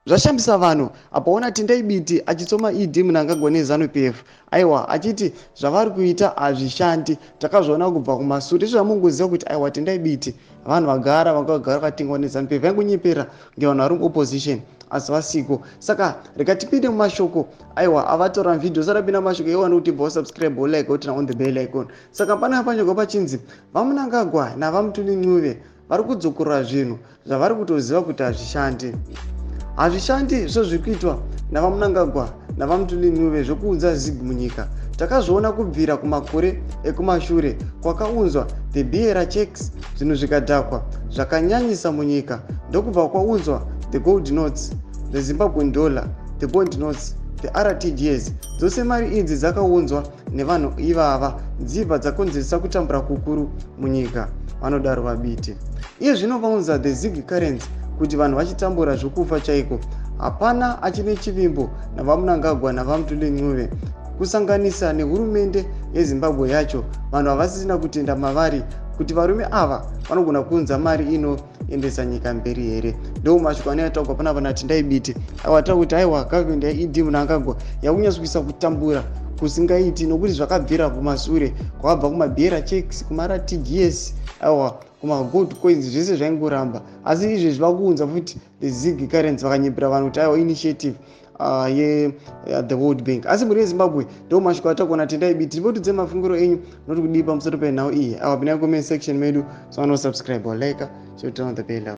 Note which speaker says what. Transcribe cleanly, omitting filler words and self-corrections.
Speaker 1: Zvashamisa vanhu apo ona Tendai Biti achitsoma ED Mnangagwa neZanu PF, aiwa, achiti zvavari kuita hazvishandi. Takazviona kubva kumasure izvo zvamungoziva kuti, aiwa, Tendai Biti vanhu vagara vanga vagara vakatengwa neZanu PF, vaingonyepera kunge vanhu vari muopposition asi vasiko. Saka rega tipinde mumashoko, aiwa, avatora muvhidhiyo. Sarapinda mumashoko iwana kuti bva usubscribe, ulike, uturn on the bell icon. Saka pana panyorwa pachinzi VaMnangagwa naVaMthuli Ncube vari kudzokorora zvinhu zvavari kutoziva kuti hazvishandi. Hazvishandi zvo zviri kuitwa naVaMnangagwa naVaMthuli Ncube zvokuunza ZiG munyika. Takazviona kubvira kumakore ekumashure kwakaunzwa the bearer checks, zvinhu zvikadhakwa zvakanyanyisa munyika. Ndokubva kwaunzwa the gold notes, the Zimbabwean dollar, the bond notes, the RTGS. Dzose mari idzi dzakaunzwa nevanhu ivava, dzibva dzakonzeresa kutambura kukuru munyika, vanodaro VaBiti. Iye zvino vaunza the ZiG currency kuti vanhu vachitambura zvokufa chaiko. Hapana achine chivimbo naVaMnangagwa naVaMthuli Ncube, kusanganisa nehurumende yeZimbabwe yacho. Vanhu havasisina kutenda mavari kuti varume ava vanogona kuunza mari inoendesa nyika mberi here. Ndo mashoko anoyataurwa panapa naTendai Biti. Aiwa, taura kuti, aiwa, gavhumendi yaED Mnangagwa yakunyatsokuisa kutambura kusingaiti, nokuti zvakabvira kumasure kwakabva kumabearer checks, kumaRTGS, aiwa, kumagold coins, zvese zvaingoramba. Asi izvezvi vakuunza futi the ZiG currency, vakanyepera vanhu kuti, aiwa, initiative ye the World Bank. Asi mhuri yeZimbabwe, ndo mashoko atakuona Tendai Biti. Tipotudze mafungiro enyu noti kudii pamusoro penhau iyi. Aiwa, pinai comment section medu, so anosubscribe, like, so turn on the bell.